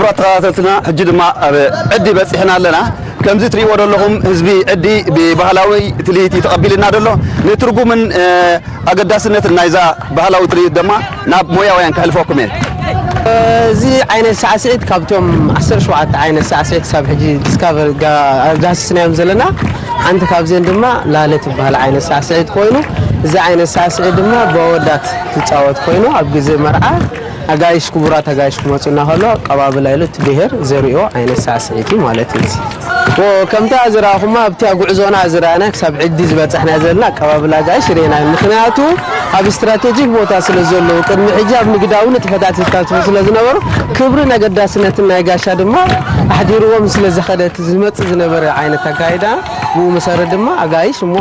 ክቡራት ተኸታተልትና፣ ሕጂ ድማ ኣብ ዕዲ በጺሕና ኣለና። ከምዚ ትርእይዎ ዘለኹም ህዝቢ ዕዲ ብባህላዊ ትልሂት እዩ ተቐቢልና ዘሎ። ንትርጉምን፣ እ፣ ኣገዳስነትን ናይዛ ባህላዊ ትልሂት ድማ ናብ ሞያውያን ከሕልፈኩም እየ። እዚ ዓይነት ሳዕስዒት ካብቶም ዓሰርተ ሸውዓተ ዓይነት ሳዕስዒት ክሳብ ሕጂ ዲስካቨር ጋ-፣ ዳህሲስናዮም ዘለና ሓንቲ ካብዘን ድማ ላለ ትበሃል ዓይነት ሳዕስዒት ኮይኑ፣ እዚ ዓይነት ሳዕስዒት ድማ ብኣወዳት ዝጻወት ኮይኑ ኣብ ግዜ መርዓ ኣጋይሽ፣ ክቡራት ኣጋይሽ ክመጹና ከሎ ኣቀባብላ ኢሉ እቲ ብሄር ዘሪኦ ዓይነት ሳዕስዒት እዩ ማለት እዩ። ኦ፣ ከምታ ዝረኣኹማ ኣብቲ ጉዕዞና ዝረኣና ክሳብ ዕዲ ዝበጻሕና ዘለና ኣቀባብላ ኣጋይሽ ርኢና እዩ። ምኽንያቱ ኣብ ስትራቴጂክ ቦታ ስለ ዘለዉ ቅድሚ ሕጂ ኣብ ንግዳዊ ንጥፈታት ይሳተፉ ስለ ዝነበሩ ክብርን ኣገዳስነትን ናይ ጋሻ ድማ ኣሕዲርዎም ስለ ዝኸደ እቲ ዝመጽእ ዝነበረ ዓይነት ኣካይዳ ብኡ መሰረት ድማ ኣጋይሽ እሞ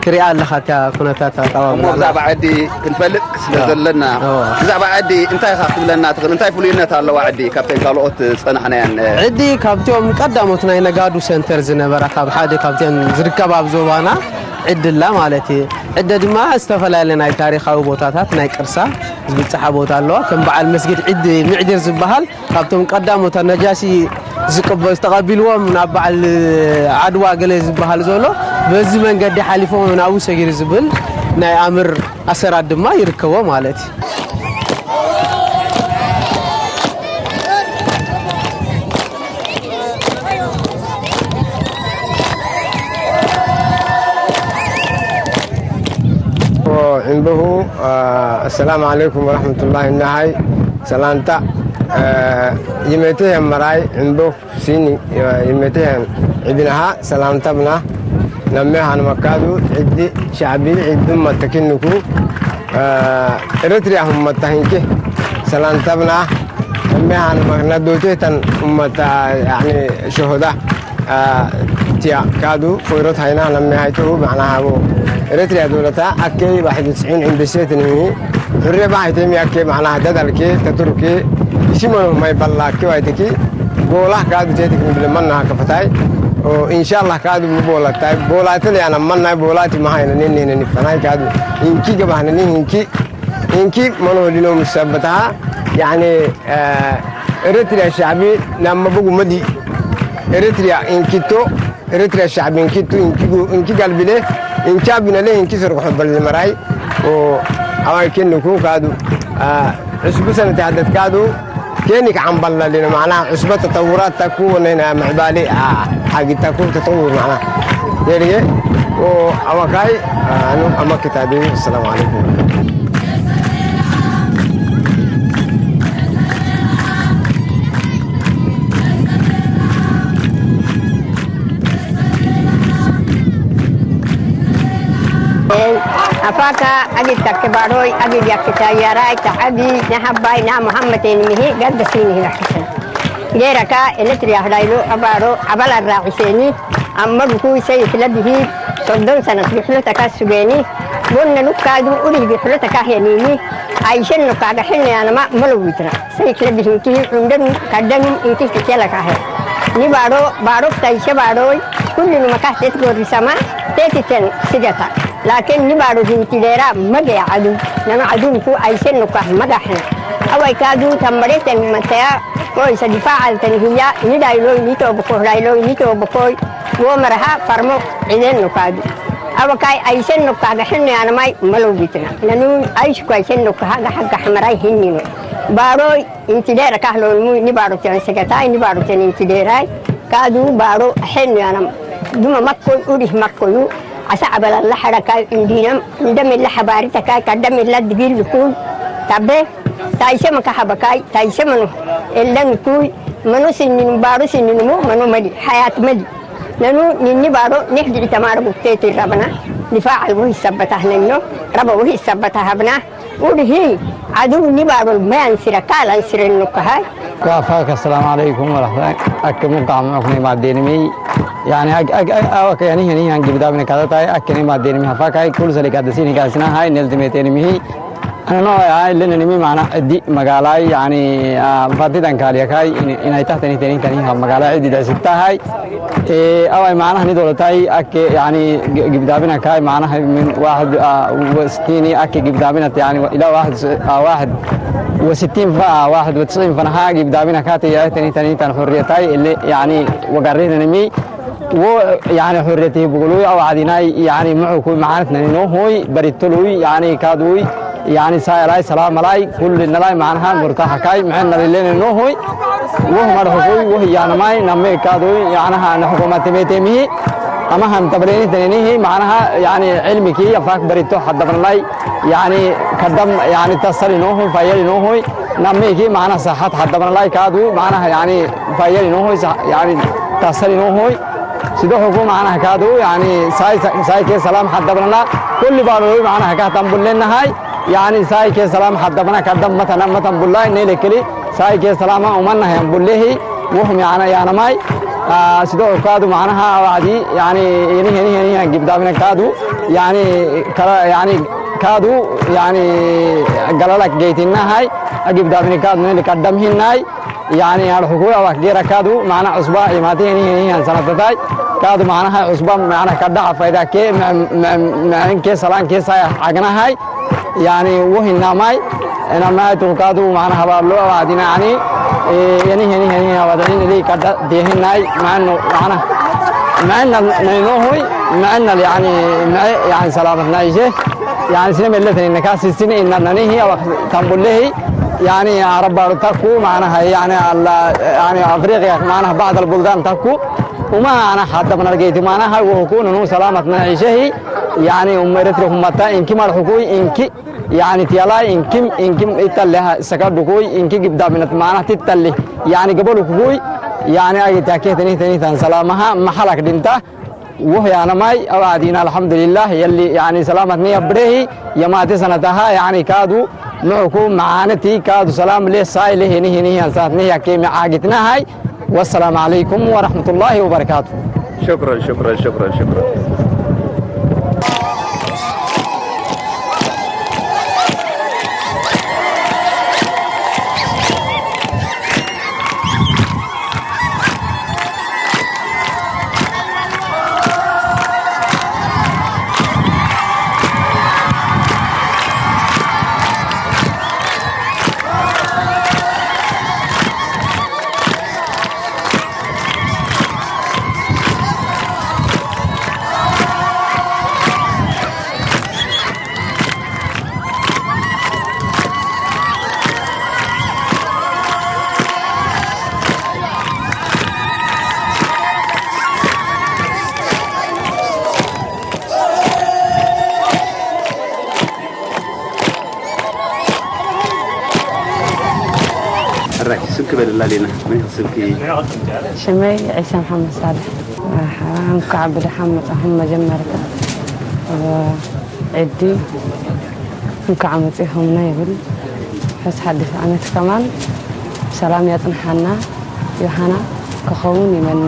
ክሪኣ ኣለኻ እታ ኩነታት ኣቀባብላ። እሞ ብዛዕባ ዓዲ ክንፈልጥ ስለ ዘለና፣ ኣዎ። ብዛዕባ ዓዲ እንታይ ኢኻ ክትብለና ትኽእል? እንታይ ፍሉይነት ኣለዋ ዓዲ ካብተን ካልኦት ዝጸናሕናየን? ዕዲ ካብቶም ቀዳሞት ናይ ነጋዱ ሰንተር ዝነበራ፣ ካብ ሓደ ካብተን ዝርከባ ኣብ ዞባና ዕዲ ኣላ ማለት እዩ። ዕደ ድማ ዝተፈላለየ ናይ ታሪኻዊ ቦታታት፣ ናይ ቅርሳ ዝብጽሓ ቦታ ኣለዋ። ከም በዓል መስጊድ ዕዲ ምዕዲር ዝበሃል ካብቶም ቀዳሞት ነጃሺ ዝቅበ-፣ ዝተቐቢልዎም ናብ በዓል ዓድዋ ገለ ዝበሃል ዘሎ፣ በዚ መንገዲ ሓሊፎም ናብኡ ሰጊሩ ዝብል ናይ ኣምር ኣሰራት ድማ ይርከቦ ማለት እዩ። ዕንበሁ፣ አ፣ ኣሰላሙ ዓለይኩም ወረሕመቱላሂ። እናሃይ ሰላምታ፣ አ፣ ይመቴ የመራይ ዕንበሁ ሲኒ፣ አ፣ ይመቴ ዕብናሃ ሰላምታ ብና ነሜ ሃን መካዱ ዕዲ ሻዕቢ ዕዲ መተኪንኩ፣ አ፣ ኤርትሪያ ሁመታ ሂንኪ ሰላምታ ብና ነሜ ሃን መክና ዶቴ ተን ሁመታ ያኒ ሸሆዳ አ፣ ቲያ ካዱ ፎይሮት ሃይና ነሜ ሃይቱ ማዕና ሃቦ ኤርትሪያ ዶለታ ኣከይ ዋሕድ ትስዒን ዕንደሴት ንሂ ሕሬ ባሃይቴ ሚያኬ ማዕና ሃደዳልኬ ተቱርኬ እሺመኖ ማይ ባላኬ ዋይተኪ ቦላ ካዱ ቴትክ ምብለ መና ከፈታይ ኦ ኢንሻላህ ካዱ ቦላታይ ቦላተ ያና መናይ ቦላቲ መሃይነ ነኔነ ንፈናይ ካዱ ኢንኪ ገባህነኒ ኢንኪ ኢንኪ መኖ ሊኖ ምሰበታ ያኒ አ፣ ኤርትሪያ ሻዕቢ ናብ መበጉ መዲ ኤርትሪያ ኢንኪቶ ኤርትሪያ ሻዕቢ እንኪቱ እንኪጉ እንኪ ጋልቢለ እንኪ ኣቢነለ እንኪ ሰርጎ ሕበል ዝመራይ ኦ ኣዋይ ኬንኩ ካዱ አ፣ ዕስቡ ሰነት ያደት ካዱ ኬኒ ከዓምባልና ሊነ ማዕና ዕስበ ተጠውራት ታኩ ወነና ምዕባሌ አ፣ ሓጊ ታኩ ተጠውር ማዕና ኬንየ ኦ ኣዋካይ አ፣ ኣኑ ኣመክታዱ። ሰላም ዓለይኩም። ኣፋካ ኣጊድ ታክባሮይ ኣጊድ ያክታያራይ ተዓቢ ናሃባይ ና መሐመቴን ሚሂ ገርደሲን ይራክሰን ጌረካ ኤለትሪያ ህዳይሎ ኣባሮ ኣባል ኣራዒሴኒ ኣብ መግኩ ሰይክለብሂ ሶዶን ሰነት ቢሕሎ ተካሱጌኒ ጎነ ሉካዱ ኡሪህ ቢሕሎ ተካሄኒኒ ኣይሸን ኑካገ ሕነ ያነማ መለዊትና ሰይክለብሂንኪ ዑንደን ካደኑ እንኪ ትኬለካሄ ኒባሮ ባሮክ ታይሸ ባሮይ ኩሉ ንመካህ ቴትጎሪ ሰማ ቴትተን ስገታ ላኪን ኒባሮ ሂንቲ ዴራ መገያ ዓዱ ነኑ ዓዱንኩ ኣይሸን ኑካህ መጋሕነ ኣዋይ ካዱ ተንበሬተን መተያ ኦይ ሰዲፋ ዓልተን ህያ ኒዳይሎይ ኒቶብኮ ዳይሎይ ኒቶብኮይ ወመርሃ ፈርሞ ዒደን ኑካዱ ኣወካይ ኣይሸን ኑካህ ገሕነ ያነማይ መለዊትና ነኑ ኣይሽኳ ኣይሸን ኑካህ ገሓጋሕ መራይ ሂኒኖ ባሮይ ኢንቲዴረ ካህሎን ሙይ ኒባሮቴን ሰገታይ ኒባሮቴን ኢንቲዴራይ ካዱ ባሮ ሐኑ ያነም ዱመ መኮይ ኡዲህ መኮዩ ዓሳ ዓበላላ ሐረካይ እንዲነም እንደሜላ ሐባሪ ተካይ ካደሜላ ድጊል ልኩል ታቤ ታይሰ መካሐበካይ ታይሰ መኖ ኤለን ኩይ መኖ ሲኒኑ ባሮ ሲኒኑሞ መኖ መዲ ሐያት መዲ ነኑ ኒኒ ባሮ ኒሕ ድዒ ተማረ ቡክቴት ረበና ኒፋዕ አልቦ ይሰበታህ ነኞ ረበ ውህ ይሰበታህ ብና ኡድሂ ዓድው ኒባሮል መያን ሲረ ካላን ሲረ ኑከሃይ ካፋከ السلام عليكم ورحمة الله أكمل قام أخني ما دينمي يعني أك أك أك أوك يعني هني هنجي بدأ من كذا تاي أكني ما دينمي هفاكاي كل سلك هذا سيني كاسنا هاي نلت ميتينمي Ano ya ilin ni mi mana di magalai yani fati dan kali kai inai ta teni teni teni ha magalai di da sitta hai. E awai mana ni dolo tai akke yani gibdabina kai mana hai min wahid wa sittini akke gibdabina yani ila wahid wahid wa sittin fa wahid wa tis'in fa ha gibdabina kati ya teni teni tan hurriyatai illi yani wa garrina ni mi. Wo yani hurriyati bugului aw adinai yani muxuku macanat naninohui baritului yani kadui yani sayalai salamalai kulli nalai manaha murtahakai maxen nalilene nohui. Woh marxukui woh yanamai name kadui yanaha naxukumatimetemihi amahan tableni tenenihi manaha yani cilmiki yafak barito hadabnalai yani kadam yani tasali nohui fayali nohui. Namiki mana sahat hadabnalai kadu mana yani fayali nohui yani tasali nohui. Sido hukum mana kadu yani sai sai ke salam hadabnala kulli balu mana ka tambullen hai. Yani sai ke salam hadabna kadam matan matan bullai ne lekeli sai ke salama uman hai bullehi. Wuhum yana yana mai sido kadu mana ha wadi yani ini ini ini gibdabna kadu yani kala yani kadu yani galalak geitinna hai. Agib dabini kadu ne kadam hinnai yani alxuku awak gera kadu mana usba imati ini ini yan sanatatai kadu mana hai usba mana kada afaida ke men ke salan ke saya agna hai. Yani wuhin namai ena mai tu kadu mana habar lo awadina ani yani yani yani awadin li kada dehin nai mano mana mana nai no hui mana yani mai yani salamat nai je. Yani sine mellet ne kasi sine inna nani hi awak tambulle hi. Yani arab baru takku mana hai yani alla yani afriqiya mana ba'd al buldan takku. Uma ana hadda mana geyti mana hai wuhukunu salamat nai je hi. Yani umma eritri ummata inki marxukui inki yani tiyalai inkim inkim italleha sakadukui inki gibdaminat mana titalli yani gabalukui yani agi take teni teni tan salamaha mahalak dinta. Wuh yanamai awadina alhamdulillah yalli yani salamat ni abrehi yamati sanataha yani kadu muxuku macanati kadu salam le sai le hini hini yan sanat ni yakemi agitna hai. والسلام عليكم ورحمة الله وبركاته. شكرا شكرا شكرا شكرا. ሕራይ ስምኪ በልላ ሌና መን ስምኪ? ሽመይ ዒሳ መሓመድ ሳልሕ። ኣሓ፣ እንኳዕ ብደሓን መጻኹም። መጀመርታ ኣብ ዕዲ እንኳዕ መጺኹምና ይብል። ሕስ ሓድሽ ዓመት ከማን ሰላም ያጽንሓና። ዮሃና ክኸውን ይመኒ።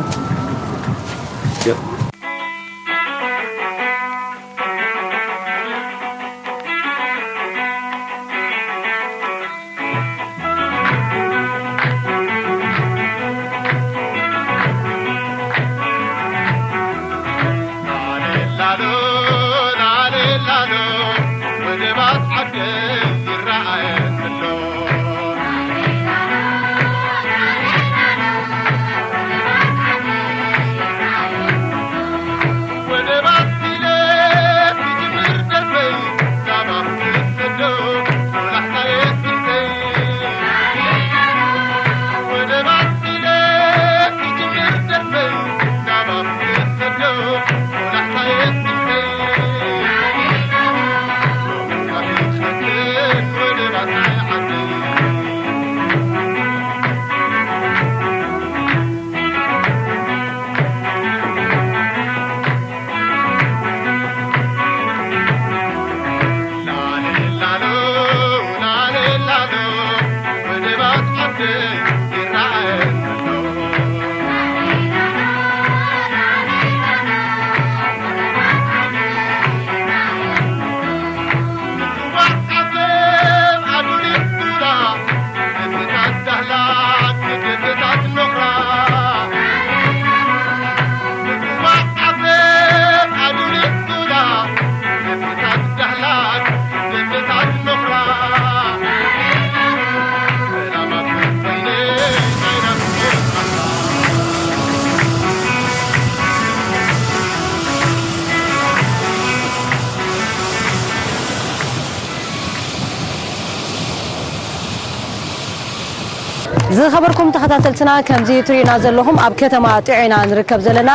ዝኸበርኩም ተኸታተልትና፣ ከምዚ ትርእዩና ዘለኹም ኣብ ከተማ ጢዖ ኢና ንርከብ ዘለና።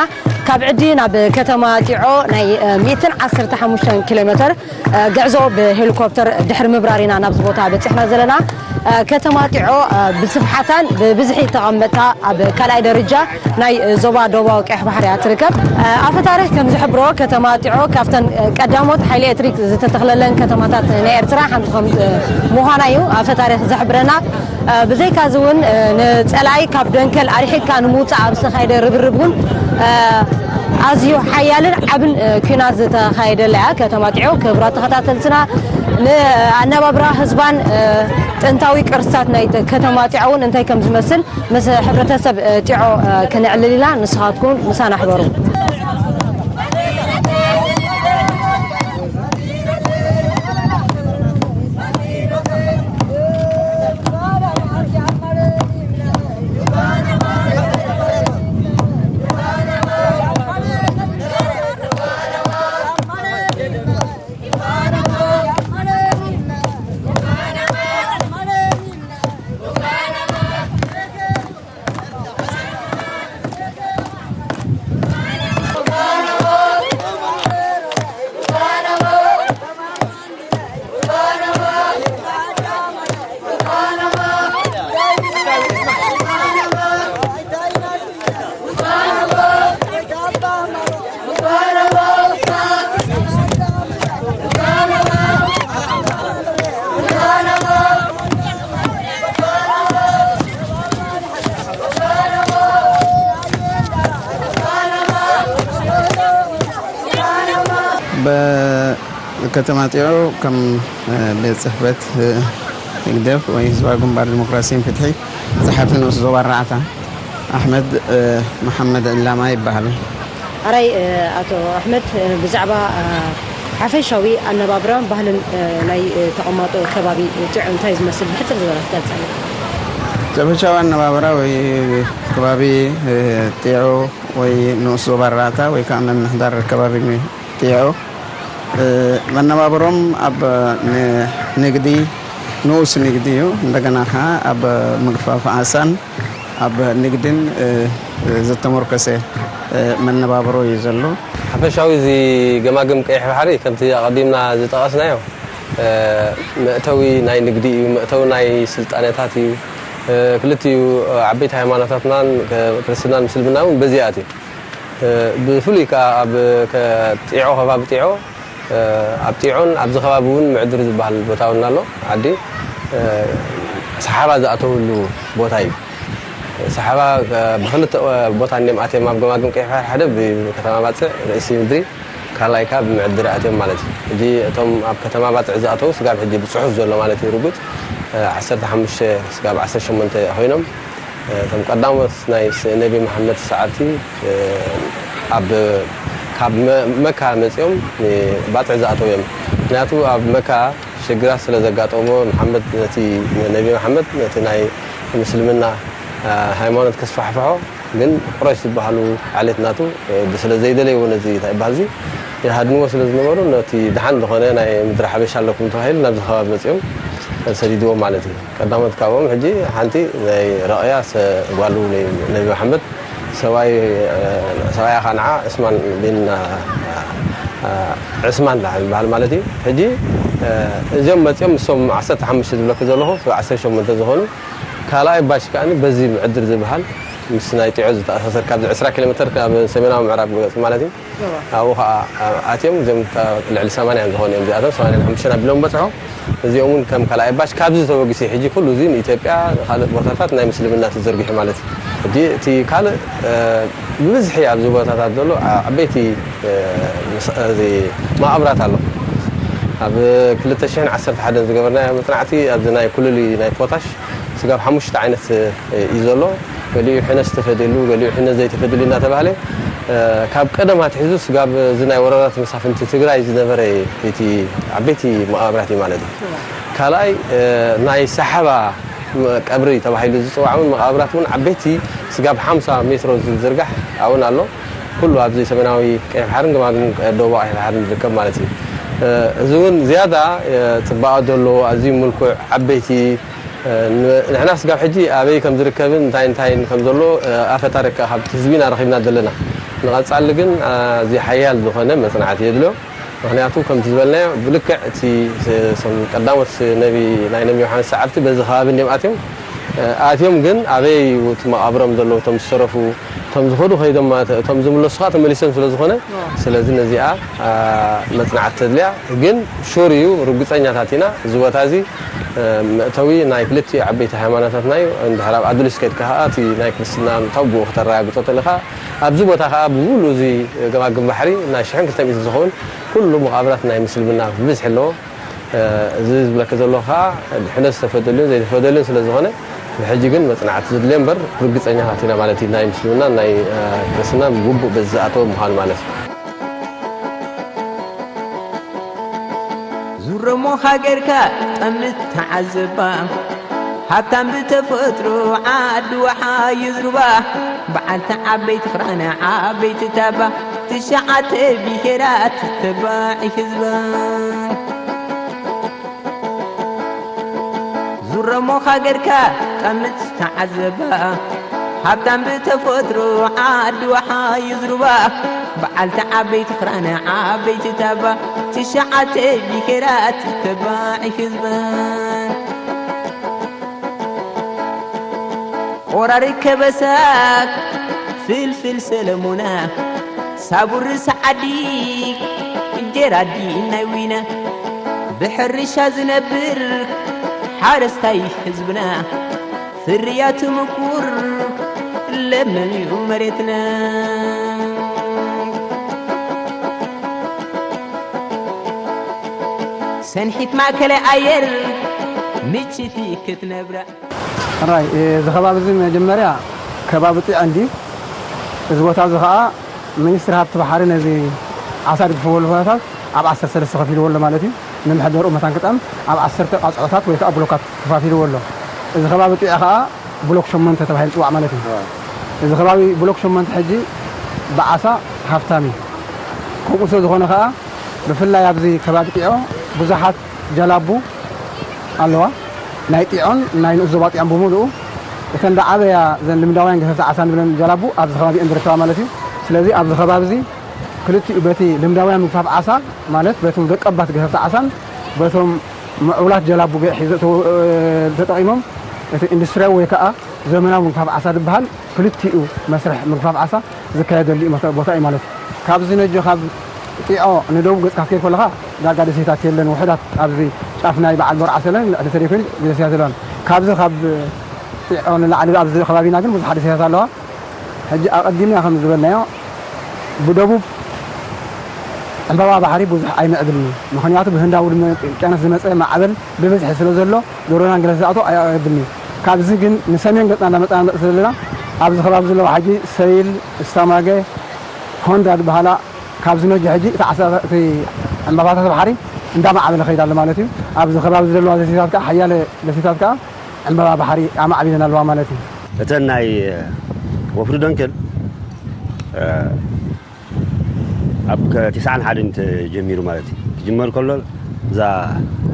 ካብ ዕዲ ናብ ከተማ ጢዖ ናይ ሚእትን ዓሰርተ ሓሙሽተን ኪሎ ሜትር ግዕዞ ብሄሊኮፕተር ድሕሪ ምብራር ኢና ናብዚ ቦታ በፂሕና ዘለና። ከተማ ጢዖ ብስፍሓታን ብብዝሒ ተቐመጥታ ኣብ ካልኣይ ደረጃ ናይ ዞባ ደቡባዊ ቀይሕ ባሕሪ እያ ትርከብ። ኣፈ ታሪኽ ከም ዝሕብሮ፣ ከተማ ጢዖ ካብተን ቀዳሞት ሓይሊ ኤሌክትሪክ ዝተተኽለለን ከተማታት ናይ ኤርትራ ሓንቲ ከም ምዃና እዩ ኣፈ ታሪኽ ዝሕብረና። ብዘይካ እዚ እውን ንጸላኢ ካብ ደንከል ኣርሒቕካ ንምውጻእ ኣብ ዝተኻየደ ርብርብ እውን ኣዝዩ ሓያልን ዓብን ኲናት ዝተኻየደላ እያ ከተማ ጢዖ። ክቡራት ተኸታተልትና፣ ንኣነባብራ ህዝባን ጥንታዊ ቅርስታት ናይ ከተማ ጢዖ እውን እንታይ ከም ዝመስል ምስ ሕብረተሰብ ጢዖ ክነዕልል ኢና። ንስኻትኩም ምሳና ሕበሩ። በከተማ ጢዖ ከም ቤት ጽሕፈት ህግደፍ ወይ ህዝባዊ ግንባር ዲሞክራሲን ፍትሒ ጸሓፊ ንኡስ ዞባ ኣርባዕተ ኣሕመድ መሓመድ ዕላማ ይበሃል። ኣራይ ኣቶ ኣሕመድ፣ ብዛዕባ ሓፈሻዊ ኣነባብራን ባህልን ናይ ተቐማጦ ከባቢ ጢዖ እንታይ ዝመስል ብሕጽር ዝበለ ክትገልጸልና? ሓፈሻዊ ኣነባብራ ወይ ከባቢ ጢዖ ወይ ንኡስ ዞባ ኣርባዕተ ወይ ከዓ ምምሕዳር ከባቢ ጢዖ መነባብሮም ኣብ ንግዲ፣ ንኡስ ንግዲ እዩ። እንደገና ከዓ ኣብ ምግፋፍ ዓሳን ኣብ ንግድን ዝተመርኮሰ መነባብሮ እዩ ዘሎ። ሓፈሻዊ እዚ ገማግም ቀይሕ ባሕሪ ከምቲ ኣቐዲምና ዝጠቐስናዮ መእተዊ ናይ ንግዲ እዩ፣ መእተዊ ናይ ስልጣነታት እዩ። ክልቲኡ ዓበይቲ ሃይማኖታትናን ክርስትናን ምስልምና እውን በዚ ይኣትዩ። ብፍሉይ ከዓ ኣብ ጢዖ፣ ከባቢ ጢዖ፣ ኣብ ጢዖን ኣብዚ ከባቢ እውን ምዕድር ዝበሃል ቦታ እውን ኣሎ። ዓዲ ሰሓባ ዝኣተውሉ ቦታ እዩ። ሰሓባ ብክልተ ቦታ እኒኦም ኣትዮም ኣብ ገማግም ቀይሕ ባሕሪ፣ ሓደ ብከተማ ባፅዕ ርእሲ ምድሪ፣ ካልኣይ ከዓ ብምዕድር ኣትዮም ማለት እዩ። ሕጂ እቶም ኣብ ከተማ ባፅዕ ዝኣተዉ ስጋብ ሕጂ ብፅሑፍ ዘሎ ማለት እዩ ርጉፅ ዓሰርተ ሓሙሽተ ስጋብ ዓሰርተ ሸሞንተ ኮይኖም፣ እቶም ቀዳሞት ናይ ነቢ መሓመድ ሰዓብቲ ኣብ ካብ መካ መፂኦም ባፅዕ ዝኣተው እዮም። ምክንያቱ ኣብ መካ ሽግራት ስለ ዘጋጠሞ መሓመድ ነቲ ነቢ መሓመድ ነቲ ናይ ምስልምና ሃይማኖት ከስፋሕፍሖ ግን ቁረሽ ዝበሃሉ ዓሌት ናቱ ስለ ዘይደለይዎ ነዚ እንታይ ይበሃል እዚ ይሃድንዎ ስለ ዝነበሩ ነቲ ደሓን ዝኾነ ናይ ምድሪ ሓበሻ ኣለኩም ተባሂሉ ናብዚ ከባቢ መፂኦም ሰዲድዎም ማለት እዩ። ቀዳሞት ካብኦም ሕጂ ሓንቲ ናይ ረቕያ ጓሉ ነቢ መሓመድ ሰብኣይ ሰብኣያ ኻንዓ ዕስማን ቢን ዕስማን ዝበሃል ማለት እዩ። ሕጂ እዚኦም መፂኦም ምስቶም ዓሰርተ ሓሙሽተ ዝብለኩ ዘለኹ ዓሰርተ ሸሞንተ ዝኾኑ ካልኣይ ባሽ ከኣ በዚ ምዕድር ዝበሃል ምስ ናይ ጢዖ ዝተኣሳሰር ካብዚ ዕስራ ኪሎ ሜትር ካብ ሰሜናዊ ምዕራብ ገፅ ማለት እዩ። ኣብኡ ከዓ ኣትዮም እዚኦም ልዕሊ ሰማንያ ዝኾኑ እዮም እዚኣቶም ሰማንያን ሓሙሽተን ኣቢሎም በፅሖ። እዚኦም እውን ከም ካልኣይ ባሽ ካብዚ ተበጊሱ ሕጂ ኩሉ እዚ ንኢትዮጵያ ካልእ ቦታታት ናይ ምስልምና ተዘርጊሑ ማለት እዩ። ሕጂ እቲ ካልእ ብብዝሒ ኣብዚ ቦታታት ዘሎ ዓበይቲ መቃብራት ኣሎ። ኣብ ክልተ ሽሕን ዓሰርተ ሓደን ዝገበርናዮ መፅናዕቲ ኣብዚ ናይ ኩሉሊ ናይ ፖታሽ ስጋብ ሓሙሽተ ዓይነት እዩ ዘሎ። ገሊኡ ሕነ ዝተፈድየሉ፣ ገሊኡ ሕነ ዘይተፈድየሉ እናተባህለ ካብ ቀደም ኣትሒዙ ስጋብ እዚ ናይ ወረራት መሳፍንቲ ትግራይ ዝነበረ እቲ ዓበይቲ መቃብራት እዩ ማለት እዩ። ካልኣይ ናይ ሰሓባ ቀብሪ ተባሂሉ ዝፅዋዕ እውን መቃብራት እውን ዓበይቲ ስጋብ ሓምሳ ሜትሮ ዝዝርጋሕ እውን ኣሎ። ኩሉ ኣብዚ ሰሜናዊ ቀይሕ ባሕርን ግማግም ደቡባዊ ቀይሕ ባሕርን ዝርከብ ማለት እዩ። እዚ እውን ዝያዳ ፅባቐ ዘለዎ ኣዝዩ ምልኩዕ ዓበይቲ ንሕና ስጋብ ሕጂ ኣበይ ከም ዝርከብን እንታይ እንታይን ከም ዘሎ ኣፈ ታሪክ ካብቲ ህዝቢ ኢና ረኺብና ዘለና። ንቐጻሊ ግን ኣዝዩ ሓያል ዝኾነ መጽናዕቲ የድልዮ። ምኽንያቱ ከምቲ ዝበልናዮ ብልክዕ እቲ ስ- ሶም ቀዳሞት ነቢ ናይ ነቢ ዮሃንስ ሰዓብቲ በዚ ከባቢ እንዲም ኣትዮም ኣትዮም ግን ኣበይ እዩ እቲ መቓብሮም ዘለዉ እቶም ዝሰረፉ እቶም ዝኸዱ ከይዶም ማለት እቶም ዝምለሱ ከዓ ተመሊሶም ስለ ዝኾነ ስለዚ ነዚኣ መፅናዕቲ ተድልያ ግን ሹር እዩ ርግፀኛታት ኢና እዚ ቦታ እዚ መእተዊ ናይ ክልቲኡ ዓበይቲ ሃይማኖታትና እዩ። እንድሕር ኣብ ኣዱሊስ ከድካ ከዓ እቲ ናይ ክርስትና ምእታው ብኡ ክተረጋግፆ ተልእኻ ኣብዚ ቦታ ከዓ ብሙሉ እዚ ገማግም ባሕሪ ናይ ሽሕን ክልተ ሚእትን ዝኸውን ኩሉ መቓብራት ናይ ምስልምና ብብዝሒ ኣለዎ። እዚ ዝብለኪ ዘለኹ ከዓ ድሕነት ዝተፈደልዮን ዘይተፈደልዮን ስለ ዝኾነ ብሕጂ ግን መፅናዕቲ ዘድልዮ እምበር ርግፀኛታት ኢና ማለት እዩ ናይ ምስልምና ናይ ክርስትና ብግቡእ በዚ ዝኣተወ ምዃኑ ማለት እዩ። ዙረሞ ሃገርካ ጠምት ተዓዘባ ሃብታም ብተፈጥሮ ዓዲ ወሓ ይዝሩባ በዓልቲ ዓበይቲ ክራነ ዓበይቲ ታባ ትሽዓተ ብሄራት ተባዒ ህዝባ ዙረሞ ሃገርካ ጠምት ተዓዘባ ሃብታም ብተፈጥሮ ዓዲ ወሓ ይዝሩባ በዓልቲ ዓበይቲ ክራነ ዓበይቲ ታባ ትሽዓተ ብሄራት ተባዒ ህዝባ ቆራሪ ከበሳ ፍልፍል ሰለሙና ሳቡር ሰዓዲ እንጀራ ዲ ናይ ዊና ብሕርሻ ዝነብር ሓረስታይ ህዝብና ፍርያቱ ምቁር ለምለም እዩ መሬትና ሰንሒት ማእከላይ ኣየር ምችቲ ክትነብራ ሕራይ እዚ ከባቢ እዚ መጀመርያ ከባቢ ጢዖ እንድዩ። እዚ ቦታ እዚ ከዓ ሚኒስትሪ ሃብቲ ባሕሪ ነዚ ዓሳ ዝግፍፈሉ ቦታታት ኣብ ዓሰርተ ሰለስተ ከፊልዎ ኣሎ ማለት እዩ። ንመሐደርኡ መታን ክጠም ኣብ ዓሰርተ ቃፅዖታት ወይ ከዓ ብሎካት ከፋፊልዎ ኣሎ። እዚ ከባቢ ጢዖ ከዓ ብሎክ ሸሞንተ ተባሂሉ ይፅዋዕ ማለት እዩ። እዚ ከባቢ ብሎክ ሸሞንተ ሕጂ ብዓሳ ሃፍታም እዩ። ከምኡ ስለ ዝኾነ ከዓ ብፍላይ ኣብዚ ከባቢ ጢዖ ብዙሓት ጀላቡ ኣለዋ ናይ ጢዖን ናይ ንኡስ ዞባ ጢዖን ብምሉኡ እተን ዝዓበያ ዘን ልምዳውያን ገፈፍቲ ዓሳ ንብለን ጀላቡ ኣብዚ ከባቢ እየን ዝርከባ ማለት እዩ። ስለዚ ኣብዚ ከባቢ እዚ ክልቲኡ በቲ ልምዳውያን ምግፋፍ ዓሳ ማለት በቶም ደቀባት ገፈፍቲ ዓሳን በቶም ምዕቡላት ጀላቡ ገ- ሒዘ- ተወ- ተጠቒሞም እቲ ኢንዱስትሪያዊ ወይ ከዓ ዘመናዊ ምግፋፍ ዓሳ ዝበሃል ክልቲኡ መስርሕ ምግፋፍ ዓሳ ዝካየደሉ እዩ መተ- ቦታ እዩ ማለት እዩ። ካብዚ ነጆ ካብ ጢዖ ንደቡብ ገፅካ ክትከይድ ከለኻ ዳጋ ደሴታት የለን ውሑዳት ኣብዚ ጫፍ ናይ በዓል ቦርዓ ሰለን ልዕሊ ተደይኮይኑ ደሴታት ዘለዋን ካብዚ ካብ ጢዖ ንላዕሊ ኣብዚ ከባቢና ግን ብዙሓት ደሴታት ኣለዋ። ሕጂ ኣቐዲምና ከም ዝበልናዮ ብደቡብ ዕምባባ ባሕሪ ብዙሕ ኣይምዕብልን እዩ። ምኽንያቱ ብህንዳዊ ውቅያኖስ ዝመፀ ማዕበል ብብዝሒ ስለ ዘሎ ዶሮናን ገለ ዝኣቶ ኣይዕብልን እዩ። ካብዚ ግን ንሰሜን ገፅና እንዳመፃና ንመፅእ ዘለና ኣብዚ ከባቢ ዘለዋ ሕጂ ሰይል፣ ስታማገ፣ ሆንዳ ዝበሃላ ካብዚ ነጂ ሕጂ እቲ ዓሳ እቲ ዕምባባታት ባሕሪ እንዳማዕበለ ከይድ ኣሎ ማለት እዩ። ኣብዚ ከባቢ ዘለዋ ደሴታት ከዓ ሓያለ ደሴታት ከዓ ዕምባባ ባሕሪ ኣማዕቢለን ኣለዋ ማለት እዩ። እተን ናይ ወፍሪ ደንከል ኣብ ከ- ተስዓን ሓደን ተጀሚሩ ማለት እዩ። ክጅመር ከሎ እዛ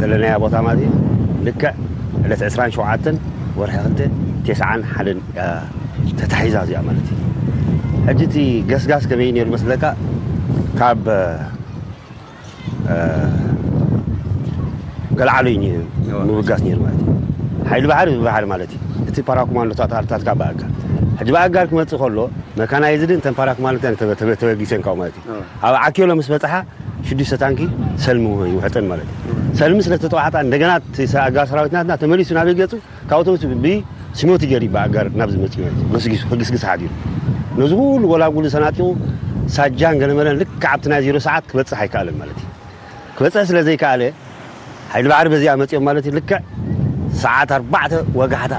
ዘለናያ ቦታ ማለት እዩ ልክዕ ዕለት ዕስራን ሸውዓተን ወርሒ ክልተ ተስዓን ሓደን እያ ተታሒዛ እዚኣ ማለት እዩ። ሕጂ እቲ ገስጋስ ከመይ ነይሩ መስለካ ካብ ገልዓሎ እዩ ነይሩ ምብጋስ ነይሩ ማለት እዩ። ሓይሊ ባሕሪ ብባሕሪ ማለት እዩ። እቲ ፓራኮማንዶታት ኣርታት ካብ ብኣጋር ሕጂ ብኣጋር ክመፅእ ከሎ መካናይዝድን ተን ፓራኮማንዶታት ተበ- ተበ- ተበጊሰን ካብኡ ማለት እዩ። ኣብ ዓኪሎ ምስ በፅሓ ሽዱሽተ ታንኪ ሰልሚ ይውሕጠን ማለት እዩ። ሰልሚ ስለ ዝተጠዋሕጣ እንደገና እቲ ኣጋር ሰራዊት ናትና ተመሊሱ ናበይ ገፁ ካብ ኣውቶቡስ ብሲሞቲ ገይሩ በኣጋር ናብዚ መፂኡ ማለት እዩ። ገስጊሱ ከግስግስ ሓዲሩ ነዚ ኩሉ ጎላጉሉ ሰናጢቑ ሳጃን ገለመለን ልክዕ ኣብቲ ናይ ዜሮ ሰዓት ክበፅሕ ኣይከኣለን ማለት እዩ። ክበፅሕ ስለ ዘይከኣለ ሓይሊ ባሕሪ በዚኣ መፂኦም ማለት እዩ። ልክዕ ሰዓት ኣርባዕተ ወጋሕታ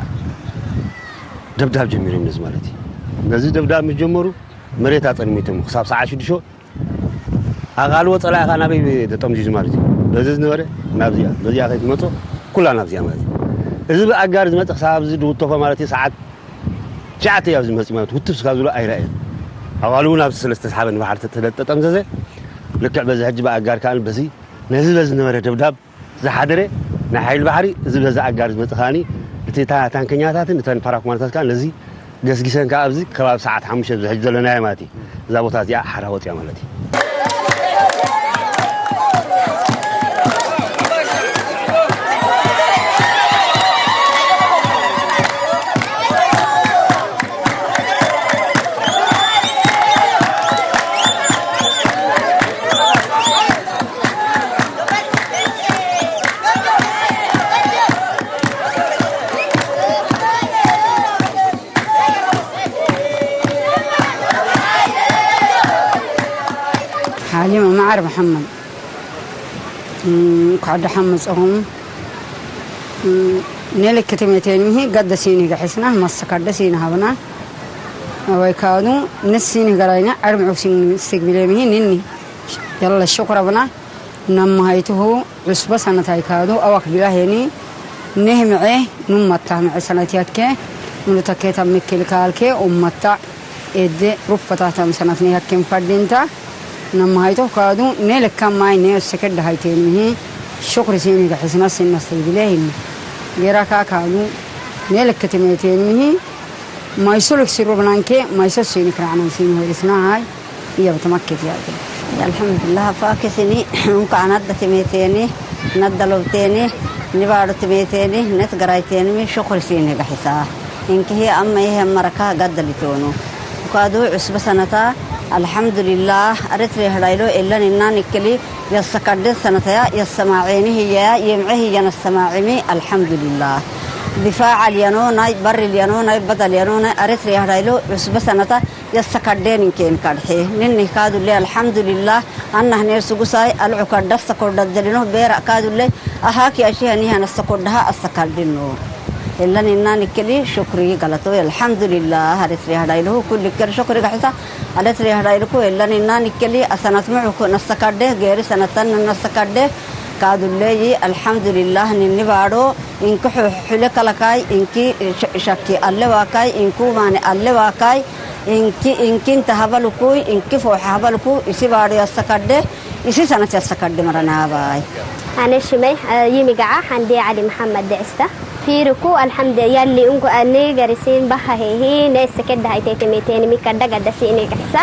ደብዳብ ጀሚሮም ነዚ ማለት እዩ። ነዚ ደብዳብ ምስ ጀመሩ መሬት ኣፀልሚቶም ክሳብ ሰዓት ሽዱሽተ ኣቓልቦ ፀላኢ ከዓ ናበይ ተጠምዚዙ ማለት እዩ። በዚ ዝነበረ ናብዚኣ በዚኣ ከይትመፆ ኩላ ናብዚኣ ማለት እዩ። እዚ ብኣጋር ዝመፀ ክሳብ ኣብዚ ድውተፎ ማለት እዩ ሰዓት ትሽዓተ እዩ ኣብዚ መፂ ማለት ውትፍ ስካብ ዝብሎ ኣይረኣየን። ኣቓልቡ ናብዚ ስለ ዝተስሓበ ንባሕሪ ተጠምዘዘ። ልክዕ በዚ ሕጂ ብኣጋር ከዓ በዚ ነዚ በዚ ዝነበረ ደብዳብ ዝሓደረ ናይ ሓይሊ ባሕሪ እዚ በዚ ኣጋር ዝመፀ ከዓኒ እታ ታንከኛታትን እተን ፓራኮማንዶታት ከኣ ነዚ ገስጊሰን ከኣ ኣብዚ ከባቢ ሰዓት ሓሙሽተ ኣብዚ ሕጂ ዘለናዮ ማለት እዩ። እዛ ቦታ እዚኣ ሓራ ወፂኣ ማለት እዩ። ሓሊማ መዓር መሓመድ። እንኳዕ ደሓን መጻኹም። ነልክት ሜቴን ምሂ ገደሲኒ ገሕስና ማስተካደሲኒ ሃብና። ወይ ካኑ ንሲኒ ገራይና ዓርምዑ ሲን ስግቢለ ምሂ ንኒ። የላ ሽኩር ብና። ነማሃይትሁ ዑስበ ሰነታይ ካኑ ኣዋክ ቢላ ሄኒ። ነህምዐ ኑመታ ምዐ ሰነትያትከ። ምሉተከ ተምክል ካልከ ኡመታ ኤደ ሩፈታታ ምሰናት ነይ ሀኬም ፋዲንታ። ነማሃይቶ ካዱ ኔ ለካ ማይ ኔ ሰከደ ሃይቴን ምሂ። ሹክሪ ሲኒ ገሕስና ሲና ሰይብለ ሂኒ። ጌራካ ካዱ ኔ ለከ ተሜቴን ምሂ። ማይሶ ለክ ሲሮ ብናንኬ ማይሶ ሲኒ ክራዕናን ሲኒ ሆይስና ሃይ። እያ በተማኬት ያገ። الحمد لله فاكسني. እንኳዕ ኣደ ተሜቴኒ፣ ነደ ለውቴኒ፣ ንባዶ ተሜቴኒ፣ ነት ገራይቴኒ፣ ሽኩር ሲኒ ገሕሳ። እንክሂ ኣመ ይሄ መረካ ጋደሊቶኑ። ኳዱ ዑስበ ሰነታ፣ ኣልሐምዱሊላህ፣ ኣረትሪ ህዳይሎ ኤለን እና ንክሊ የሰካደ ሰነተያ የሰማዔኒ ህየያ የምዐ ህየን ኣሰማዒሚ፣ ኣልሐምዱሊላህ። ዲፋዕ ኣልያኖ፣ ናይ በር ልያኖ፣ ናይ በደል ያኖ፣ ናይ ኣረትሪ ህዳይሎ ዑስበ ሰነታ የሰካደን እንኬን ካድሐ። ንኒ ካዱሌ፣ ኣልሐምዱሊላህ፣ ኣናህኔ ስጉሳይ፣ ኣልዑ ካዳስ ሰኮርዳት ደሊኖ፣ ቤራ ካዱሌ፣ ኣሃክ ያሺ ሀኒሃን አስተኮዳሃ አስተካልድኖ። የለን እና ንክሊ ሹክሪ ገለቶ። አልሐምዱሊላህ። አለት ሪያህዳ ይልሁ ኩል ከል ሹክሪ ገሕሳ። አለት ሪያህዳ ይልኩ የለን እና ንክሊ አሰናት ምዑኩ ነስተካደ ገሪ ሰነተን ነስተካደ ካዱለይ። አልሐምዱሊላህ። ንኒ ባዶ እንኪ ሑ- ሑለ ከለካይ እንኪ ሸ- ሸኪ ኣለዋካይ እንኩ ማነ ኣለዋካይ እንኪ እንኪ እንተ ሀበልኩይ እንኪ ፎሕ ሀበልኩ እሲ ባዶ ያስተካደ እሲ ሰነት ያስተካደ መረናባይ። ኣነ ሽመይ ይሚጋዓ ሓንዴ ዓሊ መሓመድ ድዕስታ። ፊርኩ ኣልሓምድ ያሊ እንኩ ኣኒ ገሪሲን ባሃሄሂ ነስከ ዳሃይቴ ተሜቴን ሚከዳ ገደሲ እኔ ገሕሳ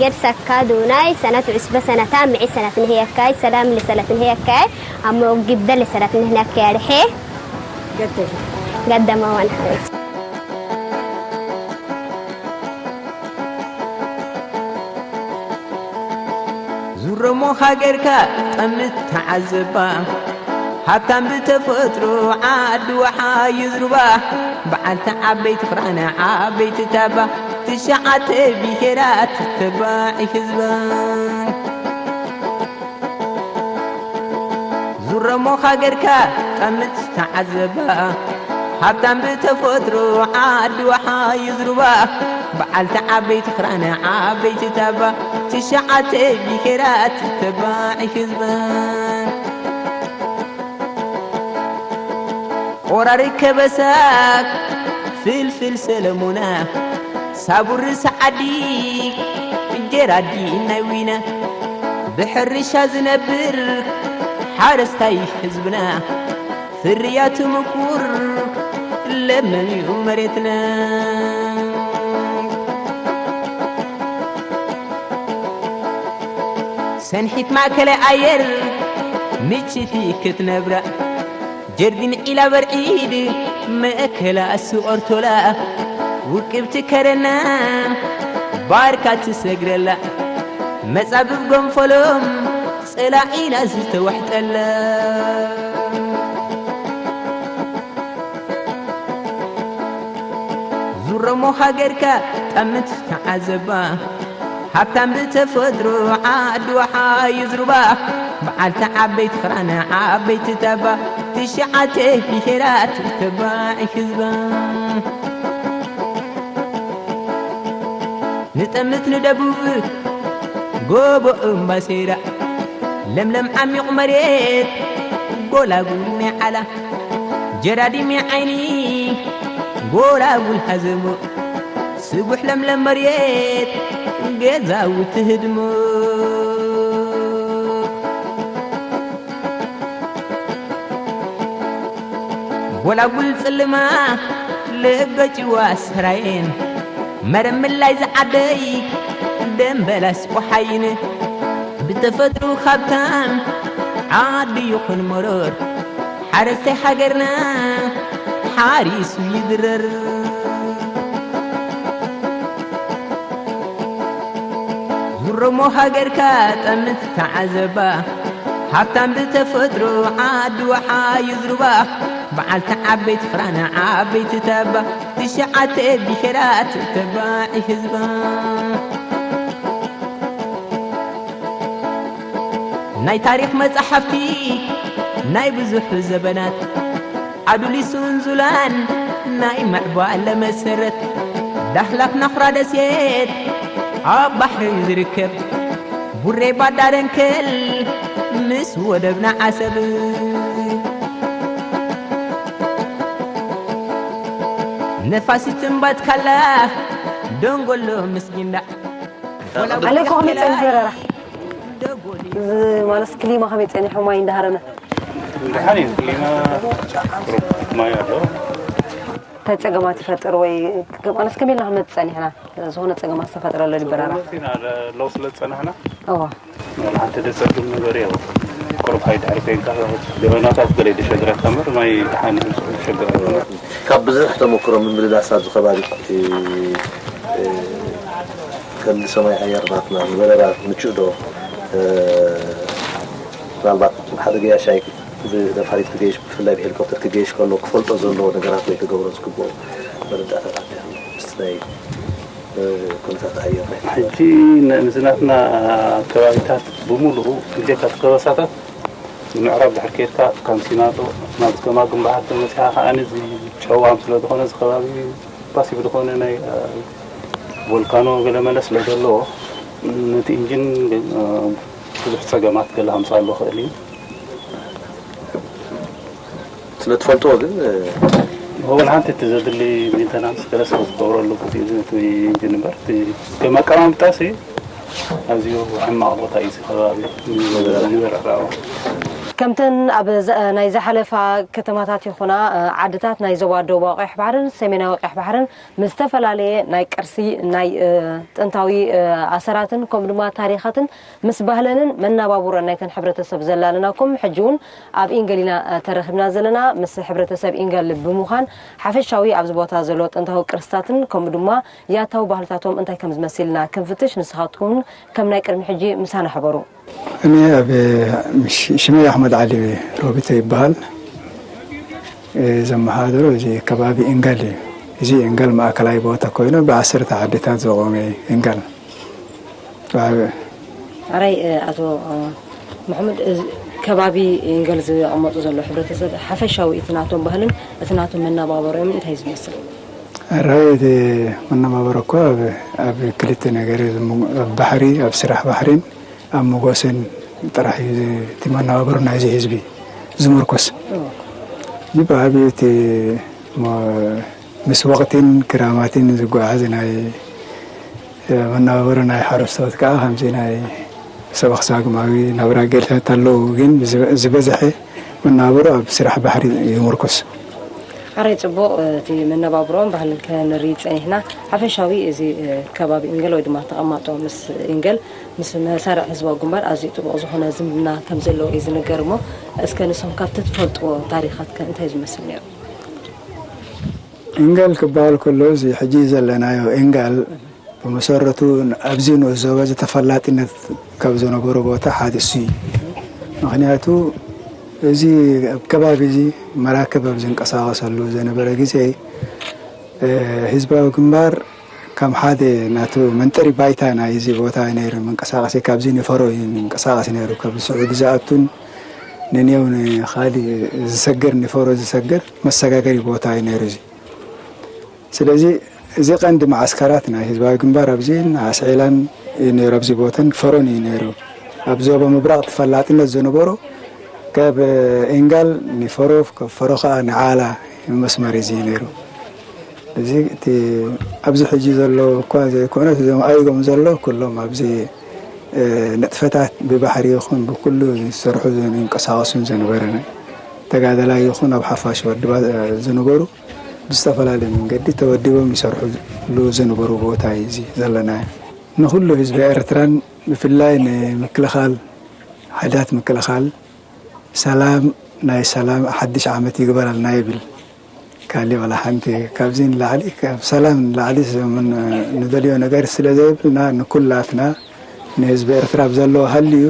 ገድሰካ ዱናይ ሰነት ዑስበ ሰነታ ምዒ ሰነት ንህየካይ ሰላም ልሰነት ንህየካይ ኣሞ ግብደ ልሰነት ንህነካ ያድሐ ገደማ ዋን ሓወት። ዙረሞ ሃገርካ ጠምት ተዓዘባ። ሃብታም ብተፈጥሮ ዓዲ ወሓ ይዝሩባ። በዓልቲ ዓበይቲ ክራነ ዓበይቲ ታባ። ትሽዓተ ብሄራት ተባዒ ህዝባ። ዙረሞ ሃገርካ ጠምት ተዓዘባ። ሃብታም ብተፈጥሮ ዓዲ ወሓ ይዝሩባ። በዓልቲ ዓበይቲ ክራነ ዓበይቲ ታባ። ትሽዓተ ብሄራት ተባዒ ህዝባ። ቆራሪ ከበሳ ፍልፍል ሰለሙና ሳቡሪ ሰዓዲ ጀራዲ ናይ ዊና ብሕርሻ ዝነብር ሓረስታይ ህዝብና ፍርያቱ ምቁር ለምለም እዩ መሬትና። ሰንሒት ማእከላይ ኣየር ምችቲ ክትነብራ ጀርዲን ዒላ በርዒድ መእከላ ስቆርቶላ ውቅብቲ ከረና ባርካ ትሰግረላ መጻብብ ጎንፈሎም ጸላዒና ዝተዋሕጠላ ዙረሞ ሃገርካ ጠምት ተዓዘባ። ሃብታም ብተፈጥሮ ዓዲ ወሓ ይዝሩባ በዓልቲ ዓበይቲ ክራነ ዓበይቲ ታባ ትሽዓተ ብሄራት ተባዒ ህዝባ ንጠምት ንደቡብ ጎቦ እምባሴራ ለምለም ዓሚቕ መሬት ጎላጉል ናይ ዓላ ጀራዲም ዓይኒ ጎላጉል ሃዘሞ ስቡሕ ለምለም መሬት ገዛውቲ ህድሞ ጎላጉል ጽልማ ልበጭዋ ስራይን መረም ምላይ ዝዓደይ ደንበላስ ቆሓይን ብተፈጥሮ ሃብታም ዓዲ ይኹን መሮር ሓረስታይ ሃገርና ሓሪሱ ይድረር። ዙረሞ ሃገርካ ጠምት ተዓዘባ ሃብታም ብተፈጥሮ ዓዲ ወሓ ይዝርባ በዓልቲ ዓበይቲ ፍራና ዓበይቲ ተባ ትሽዓተ ብሄራት ተባዒ ህዝባ ናይ ታሪኽ መጻሕፍቲ ናይ ብዙሕ ዘበናት ኣዱሊስን ዙላን ናይ ምዕባለ መሰረት ዳህላክ ናኹራ ደሴት ኣብ ባሕሪ ዝርከብ ቡሬ ባዳ ደንከል ምስ ወደብና ዓሰብ ነፋሲት እምባት ካላ ደንጎሎ ምስ ጊንዳዕ ኣለኮ ከመይ ጸኒሑ በረራ? እዚ ማለት ክሊማ ከመይ ጸኒሑ ማይ እንዳሃረመ? ደሓን እዩ ክሊማ ቁሩብ ማይ ኣሎ። እንታይ ጸገማት ይፈጥር ወይ ማለት ከመይ ኢልና ክንመጽእ ጸኒሕና? ዝኾነ ጸገማት ዝተፈጥረሉ ድዩ በረራ? ጸገማት ኢና ለ-፣ ለው ስለ ዝጸናሕና። እዋ። ሓንቲ ደጸግም ነገር እዩ። ቁሩብ ሃይ ድሕሪ ኮይንካ ገበናታት ገለ ይሸግረካ እምበር ማይ ደሓን እዩ ዝሸግረካ። ካብ ብዙሕ ተመክሮ ምምልላስ ኣብዚ ከባቢ፣ እ፣ እ፣ ቀንዲ ሰማይ ኣየር ናትና ንበረራ ምቹእ ዶ? እ፣ ምናልባት ሓደ ገያሻይ ብነፋሪት ክገይሽ፣ ብፍላይ ብሄሊኮፕተር ክገይሽ ከሎ ክፈልጦ ዘለዎ ነገራት ወይ ክገብሮ ዝግብኦ መረዳእታታት ኣሎ? ምስቲ ናይ፣ እ፣ ኩነታት ኣየር ናይ ሕጂ ን-፣ ምስቲ ናትና ከባቢታት ብምሉኡ፣ ብጀካ እቲ ከበሳታት ንምዕራብ ድሕር ከይድካ፣ ካብ ሲናጦ ናብ ገማግም ባሕሪ ተመጺኻ ከኣ፣ እዚ ጨዋም ስለ ዝኾነ፣ እዚ ከባቢ ፓሲቭ ዝኾነ ናይ፣ እ፣ ቮልካኖ ገለመለ ስለ ዘለዎ፣ ነቲ ኢንጂን፣ እ፣ ብዙሕ ጸገማት ገለ ከምጽኣሉ ይኽእል እዩ። ስለ ትፈልጥዎ ግን፣ እ፣ ወላ ሓንቲ እቲ ዘድሊ ሜንተናንስ ገለ ስለ ዝገብረሉ፣ እቲ፣ እቲ ኢንጂን እምበር፣ እቲ ከም ኣቀማምጣ ሲ ኣዝዩ ሕማቕ ቦታ እዩ፣ እዚ ከባቢ ንበረራ። ከምተን ኣብ ዘ-፣ ናይ ዝሓለፋ ከተማታት ይኹና፣ እ፣ ዓድታት ናይ ዞባ ደቡባዊ ቀይሕ ባሕርን ሰሜናዊ ቀይሕ ባሕርን ምስ ዝተፈላለየ ናይ ቅርሲ፣ ናይ፣ እ፣ ጥንታዊ፣ እ፣ ኣሰራትን ከምኡ ድማ ታሪኻትን ምስ ባህለንን መናባቡሮን ናይተን ሕብረተሰብ ዘላለናኩም፣ ሕጂ እውን ኣብ ኢንገል ኢና፣ እ፣ ተረኺብና ዘለና። ምስ ሕብረተሰብ ኢንገል ብምዃን ሓፈሻዊ ኣብዚ ቦታ ዘሎ ጥንታዊ ቅርስታትን ከምኡ ድማ ያታዊ ባህልታቶም እንታይ ከም ዝመስል ኢና ክንፍትሽ፣ ንስኻትኩም እውን ከም ናይ ቅድሚ ሕጂ ምሳና ሕበሩ። እኔ ኣብ፣ ሽ-፣ ሽመይ ኣሕመድ ዓሊ ሮቢተ ይበሃል። እ፣ ዘመሓድሮ እዚ ከባቢ ኢንገል እዩ። እዚ ኢንገል ማእከላይ ቦታ ኮይኑ ብዓሰርተ ዓድታት ዝቖመ እዩ ኢንገል። ኣብ ኣራይ፣ እ፣ ኣቶ፣ እ፣ መሐመድ፣ እዚ ከባቢ ኢንገል ዝቕመጡ ዘሎ ሕብረተሰብ ሓፈሻዊ እቲ ናቶም ባህልን እቲ ናቶም መነባበሮምን እንታይ ዝመስል? ኣራይ፣ እቲ መነባበሮ እኮ ኣብ፣ ኣብ ክልተ ነገር እዩ ዝም-፣ ኣብ ባሕሪ፣ ኣብ ስራሕ ባሕሪን ኣብ መጎስን ጥራሕ እዩ ዝ-፣ እቲ መነባብሮ ናይዚ ህዝቢ ዝምርኮስ። እዎ። ብዓብዩ እቲ ሞ-፣ ምስ ወቕቲን ክራማትን ዝጓዓዝ ናይ፣ እ፣ መነባብሮ ናይ ሓረስቶት ከዓ ከምዚ ናይ ሰበኽ ሳግማዊ ናብራ ገድልታት ኣለዉ፣ ግን ብዝበ-፣ ዝበዝሐ መነባብሮ ኣብ ስራሕ ባሕሪ ይምርኮስ። ሓራይ ጽቡቕ፣ እቲ መነባብሮን ባህልን ከንርኢ ጸኒሕና። ሓፈሻዊ እዚ፣ እ፣ ከባቢ ኢንገል ወይ ድማ ተቐማጦ ምስ ኢንገል፣ ምስ መሳርዕ ህዝባዊ ግንባር ኣዝዩ ጥቡቕ ዝኾነ ዝምድና ከም ዘለዎ እዩ ዝንገር እሞ፣ እስከ ንስኹም ካብቲ ትፈልጥዎ ታሪኻት ከ እንታይ ዝመስል ነይሩ? ኢንገል ክበሃል ከሎ፣ እዚ ሕጂ ዘለናዮ ኢንጋል ብመሰረቱ ኣብዚ ንኡስ ዞባ እዚ ተፈላጢነት ካብ ዝነበሮ ቦታ ሓደ እሱ እዩ። ምኽንያቱ እዚ ኣብ ከባቢ እዚ መራክብ ኣብ ዝንቀሳቐሰሉ ዝነበረ ግዜ፣ እ፣ ህዝባዊ ግንባር ከም ሓደ ናቱ መንጠሪ ባይታ ናይ እዚ ቦታ እዩ ነይሩ። መንቀሳቐሲ ካብዚ ንፈሮ እዩ መንቀሳቐሲ ነይሩ። ካብ ስዑዲ ዝኣቱን ንኔው ንኻሊእ ዝሰግር፣ ንፈሮ ዝሰግር መሰጋገሪ ቦታ እዩ ነይሩ እዚ። ስለዚ እዚ ቀንዲ መዓስከራት ናይ ህዝባዊ ግንባር ኣብዚን ኣስዒላን እዩ ነይሩ። ኣብዚ ቦታን ፈሮን እዩ ነይሩ። ኣብ ዞባ ምብራቕ ተፈላጥነት ዝነበሮ ካብ ኢንጋል ንፈሮ፣ ካብ ፈሮ ከዓ ንዓላ መስመር እዩ ነይሩ። እዚ እቲ ኣብዚ ሕጂ ዘሎ እኳ ዘይኮነስ፣ እዞም ኣቢጎም ዘሎ ኩሎም ኣብዚ፣ እ፣ ንጥፈታት ብባሕሪ ይኹን ብኩሉ ዝሰርሑ ዝንቀሳቐሱን ዝነበረ ተጋደላይ ይኹን ኣብ ሓፋሽ ወድባ ዝነበሩ ብዝተፈላለየ መንገዲ ተወዲቦም ይሰርሕሉ ዝነበሩ ቦታ እዩ እዚ ዘለናዮ። ንኹሉ ህዝቢ ኤርትራን ብፍላይ ንምክልኻል ሓይልታት ምክልኻል ሰላም ናይ ሰላም ሓድሽ ዓመት ይግበረልና ይብል። ካሊእ ዋላ ሓንቲ ካብዚ ንላዕሊ ካብ ሰላም ንላዕሊ ምን ንደልዮ ነገር ስለ ዘይብልና ንኩላትና ንህዝቢ ኤርትራ ብዘለዎ ሃልዩ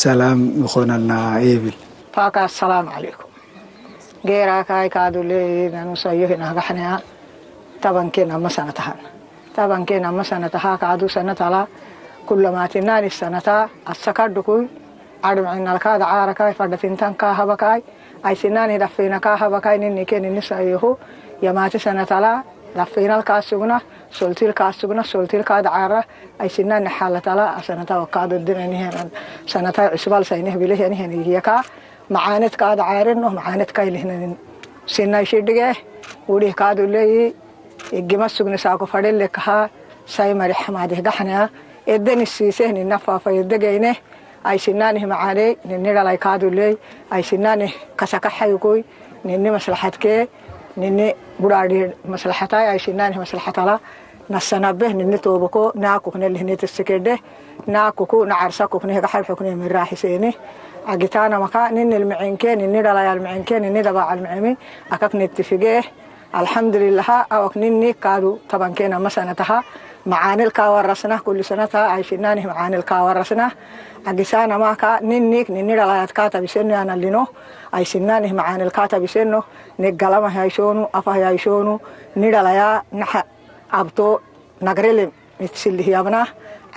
ሰላም ይኾነልና ይብል። Paka salam alaikum. Gera kai kadu le nanu sayo hina gahnea. Tabanke nama sanatahan. Tabanke nama sanataha kadu sanatala. Kullamatinani sanata asakadukui. Adum inal kada arakai fadatintan kahabakai. Aisinani dafina kahabakai ninni kenin sayohu. Yamati sanatala. Dafinal kasugna. Soltil kasugna. Soltil kada ara. Aisinani halatala asanata wakadu dinani henan. Sanata isbal saineh bileh yani heni yaka. Ma'anet kaada caarenno ma'anet kaylihnanin. Sinnay shidhige wudih kaadu leyi iggima sugni saako fadhelle kaha say mari hamadih gaxnaya edden issiiseh ninna faafa yeddegeyne ay sinnanih ma'aaney ninni dhalay kaadu leey ay sinnanih kasaka xayukuy ninni maslaxadkee ninni budhaadhi maslaxatay ay sinnanih maslaxatala Nassanabbe ninni tooboko naakukne lihne tessekedde naakuku nacarsakukne hega xabxukne miraaxiseni agitaana maka ninni lmicinke ninni dhalayal micinke ninni dabacal micimi akak nettifige alxamdulillaha awak ninni kaadu tabankena masanataha macaanil kaawarasna kulli sanata aysinnanih macaanil kaawarasna agisaana maka ninnik ninni dhalayat kaatabisenno yanallino aysinnanih macaanil kaatabisenno neggalama hayshonu afa hayshonu ni dhalaya naxa abto nagrele mitsilih yabna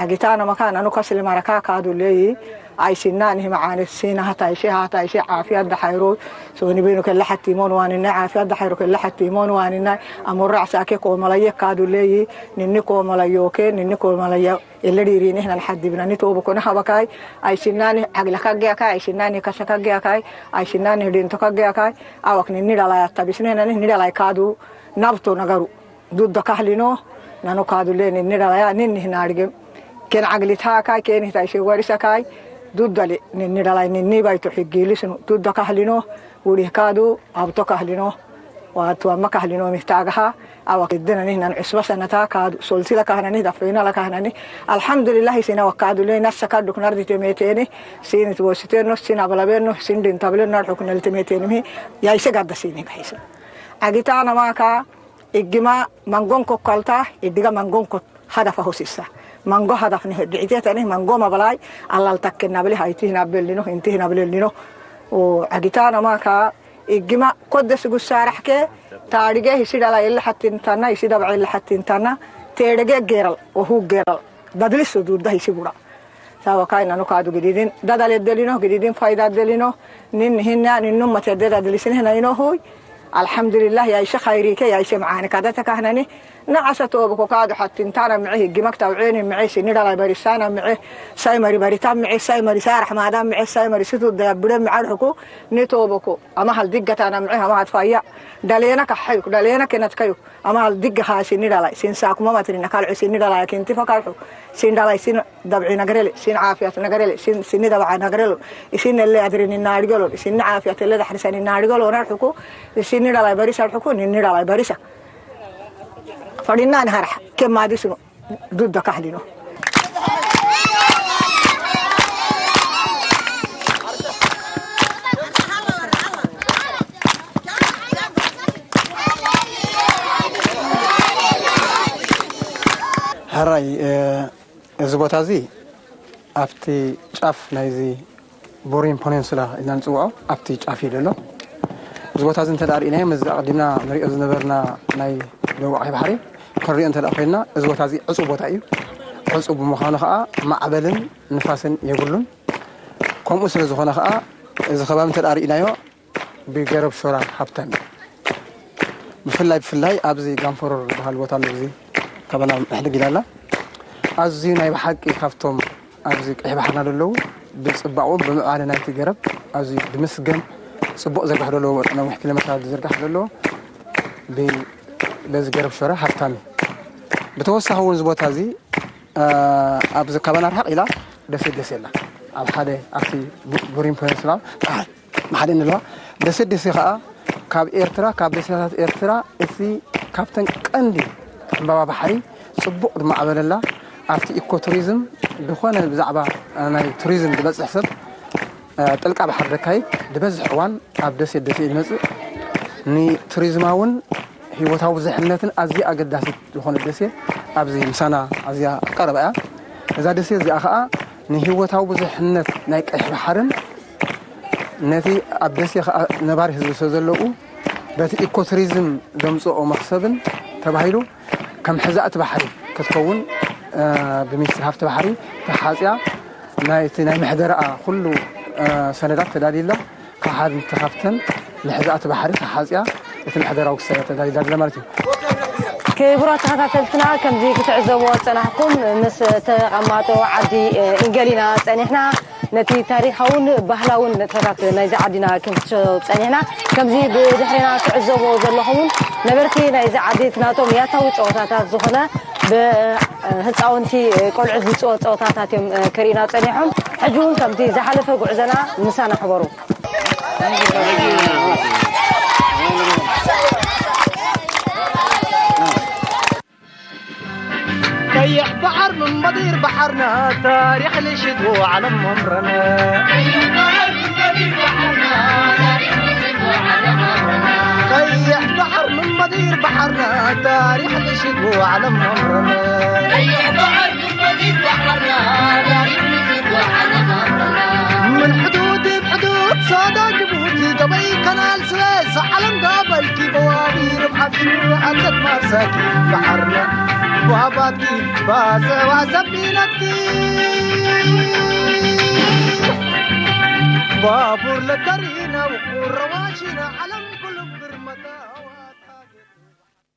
agitana maka nanu kasli maraka kadu leyi ay sinna nih maani sina hata ishe hata ishe afiya da hayro so ni binu kella hatti mon wani na afiya da hayro kella hatti mon wani na amurra asake ko malaye kadu leyi ninni ko malayo ke ninni ko malayo illa diri nih nan haddi bina ni tobu ko na habakai ay sinna nih agla kagge akai ay sinna nih kasa kagge akai ay sinna nih dinto kagge akai awak ninni dhalaya tabisne nan ni dhalay kadu nabto nagaru dudda kahlino nanu kadulle ninni dhalaya ninni hinaadhigem ken caglit haakai ken hitaishe warisakai duddale ninni dhalay ninni bayto xiggiilisnu dudda kahlino wudih kaadu abto kahlino waatu amma kahlino mihtaagaha awa kiddinani nan cusba sanata kaadu soltila kahnani dafina la kahnani alhamdulillah isina wakkaadule nassa kadduk narditemeteeni siinit wositenno sin abalabenno sin dintablenno adxuknalitemetenimi yaise gadda sini bahisa agitaana maaka Iggima mangon kokkalta iddiga mangon kot hadafa hosissa. Mango hadafni heddi'iteetani mango mabalai allal takkenna bili hayti hinabellino inti hinabellino. Agitaana maka iggima koddes gussarahke tadige hisi dala illa hattintanna hisi daba illa hattintanna tedege geral ohu geral dadlis dudda hisi bura. Sawa kai nanu kadu gididin dadal eddelino gididin fayda eddelino nin hinna ninnum mate edde dadlisin hina ino huy alhamdulillah ya ishe khairike ya ishe maani kada takahnani na asa tobo ko kadu hattin tana mi'i higgi makta u'eni mi'i sini dalay barisana mi'i say mari barita mi'i say mari sa rahmada mi'i say mari situ da bure mi'i arhuku ni tobo ko ama hal diggatana mi'i ama hat fayya dalena kahayuk dalena kenat kayuk Ama hal digga haa sinni dhalay sin saakuma matrin akal sinni dhalay kinti fakalxu sin dhalay sin dabci nagrele sin caafiyat nagrele sin sinni dabca nagrelo isin ele adrin inaadhigelo isinni caafiyat ele daxrisan inaadhigelo narxuku isinni dhalay barisa arxuku ninni dhalay barisa fadhinaan harxa kemaadisno dudda kahlino ሕራይ እዚ ቦታ እዚ ኣብቲ ጫፍ ናይዚ ቦሪን ፖኔንሱላ ኢልና ንፅውዖ ኣብቲ ጫፍ እዩ ዘሎ። እዚ ቦታ እዚ እንተ ርኢናዮ መዚ ኣቐዲምና ንሪኦ ዝነበርና ናይ ደቡብ ዓብይ ባሕሪ ክንሪኦ እንተ ኮይንና እዚ ቦታ እዚ ዕፁብ ቦታ እዩ። ዕፁብ ብምዃኑ ከዓ ማዕበልን ንፋስን የብሉን። ከምኡ ስለ ዝኾነ ከዓ እዚ ከባቢ እንተ ርኢናዮ ብገረብ ሾራ ሃብታም እዩ። ብፍላይ ብፍላይ ኣብዚ ጋንፈሮር ዝበሃል ቦታ ኣሎ። እዚ ካባና ሕድግ ኢላላ ኣዝዩ ናይ ብሓቂ ካብቶም ኣብዚ ቀይሕ ባሕርና ዘለዉ ብፅባቑ ብምዕባለ ናይቲ ገረብ ኣዝዩ ድምስገን ፅቡቕ ዝርጋሕ ዘለዎ ነዊሕ ኪሎ ሜትራት ዝርጋሕ ዘለዎ በዚ ገረብ ሾራ ሃብታም እዩ። ብተወሳኺ እውን እዚ ቦታ እዚ ኣብዚ ካባና ርሕቕ ኢላ ደሴት ደሴ ኣላ ኣብ ሓደ ኣብቲ ብሪም ፔንስላ ጣል ብሓደ ንለዋ ደሴት ደሴ ከዓ ካብ ኤርትራ፣ ካብ ደሴታት ኤርትራ እቲ ካብተን ቀንዲ ዕምባባ ባሕሪ ጽቡቕ ዝማዕበለላ፣ ኣብቲ ኢኮ ቱሪዝም ዝኾነ ብዛዕባ ናይ ቱሪዝም ዝበጽሕ ሰብ ጥልቃ ባሕሪ ዘካይድ ዝበዝሕ እዋን ኣብ ደሴት ደሴ እዩ ዝመጽእ። ንቱሪዝማውን ህይወታዊ ብዝሕነትን ኣዝያ ኣገዳሲት ዝኾነ ደሴ ኣብዚ ምሳና ኣዝያ ቀረባ እያ። እዛ ደሴ እዚኣ ኸኣ ንህይወታዊ ብዙሕነት ናይ ቀይሕ ባሕርን ነቲ ኣብ ደሴ ኸኣ ነባሪ ህዝቢ ስለ ዘለዉ በቲ ኢኮ ቱሪዝም ዘምጽኦ መኽሰብን ተባሂሉ ከም ሕዛእቲ ባሕሪ ክትከውን ብሚኒስትሪ ሃፍቲ ባሕሪ ተሓጽያ። ናይቲ ናይ ምሕደራኣ ኩሉ ሰነዳት ተዳልዩላ። ካብ ሓንቲ ካብተን ንሕዛእቲ ባሕሪ ተሓጽያ እቲ ምሕደራዊ ክሰረ ተዳልዩላ ማለት እዩ። ክቡራት ተኸታተልትና፣ ከምዚ ክትዕዘብዎ ዝጸናሕኩም ምስ ተቐማጦ ዓዲ ኢንገሊና ጸኒሕና ነቲ ታሪኻውን ባህላውን ንጥፈታት ናይዚ ዓዲና ክንፍትሾ ጸኒሕና። ከምዚ ብድሕሪና ትዕዘብዎ ዘለኹም እውን ነበርቲ ናይዚ ዓዲ እቲ ናቶም ያታዊ ጸወታታት ዝኾነ ብህፃውንቲ ቆልዑት ዝፅወት ፀወታታት እዮም ከርእዩና ፀኒሖም። ሕጂ እውን ከምቲ ዝሓለፈ ጉዕዞና ምሳና ሕበሩ። ቀይሕ ባሕር ምን በዲር ባሕርና ታሪኽ ልሽት ዓለም መምረና። ቀይሕ ባሕር ምን በዲር ባሕርና ታሪኽ ልሽት ዓለም መምረና። ምን ሕዱድ ብሕዱድ ሶዳን ጅቡቲ ገበይ ከናል ስዌዝ ዓለም ዳበልኪ በዋቢር ብሓፍሹ ዓደት ማርሳኪ ባሕርና ባባኪ ባዘዋ ሰፊነትኪ ባቡር ለተሪና ውቁር ረዋሽና ዓለም